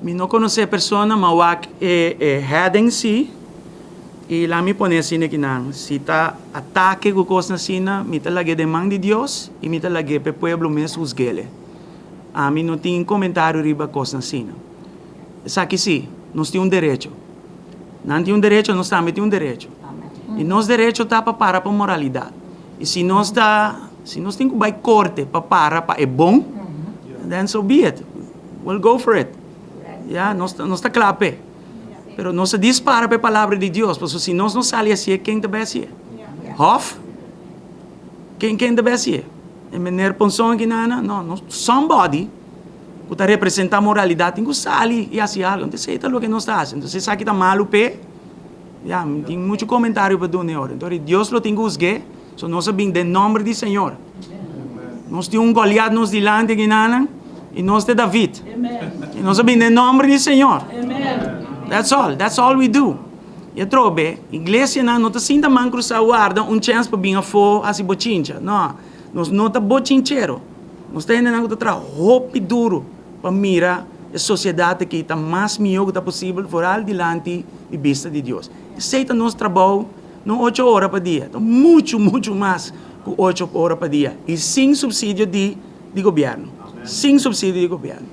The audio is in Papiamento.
Mi no konosé e persona, ma wak e e heading sí i laga mi pone asina kinan, si ta atake ku kosnan asina, mi ta lag'é den man di Dios i mi ta lag'é pa e pueblo mes husg'el. Ami no tin komentario riba kosnan asina. Esaki sí, nos tin un derecho. Nan tin un derecho, nos tambe tin un derecho. I nos derecho ta pa para pa moralidat. I si nos ta, si nos tin ku bai korte pa para pa e bon, then so be it. We'll go for it. Ya, nos ta, nos ta kla p'e. Pero nos a dis para pa e palabra di Dios, pasobra si nos no sali hasié, ken ta bai hasié? Hof? Ken, ken ta bai hasié? E meneer Ponson aki nana? No, no, somebody ku ta representá moralidat tin ku sali i hasi algu. Entonces esei ta loke nos ta hasi. Entonces esaki ta malu p'e. Ya, mi tin muchu komentario pa duna e ora. Entonces Dios lo tin ku husg'é. So nos a bin den nomber di Señor. Nos tin un Goliat nos dilanti aki nanan i nos ta David. I nos a bin den nomber di Señor. That's all. That's all we do. I atrobe, iglesianan no ta sinta man krusá warda un chèns pa bin afó hasi bochincha. No. Nos no ta bochinchero. Nos ta hendenan ku ta traha hopi duru pa mira e sosiedat aki ta mas mihó ku ta posibel foral dilanti di bista di Dios. Esei ta nos trabou. No ocho ora pa dia, ta muchu muchu mas ku ocho ora pa dia i sin supsidio di di gobièrnu, sin supsidio di gobièrnu.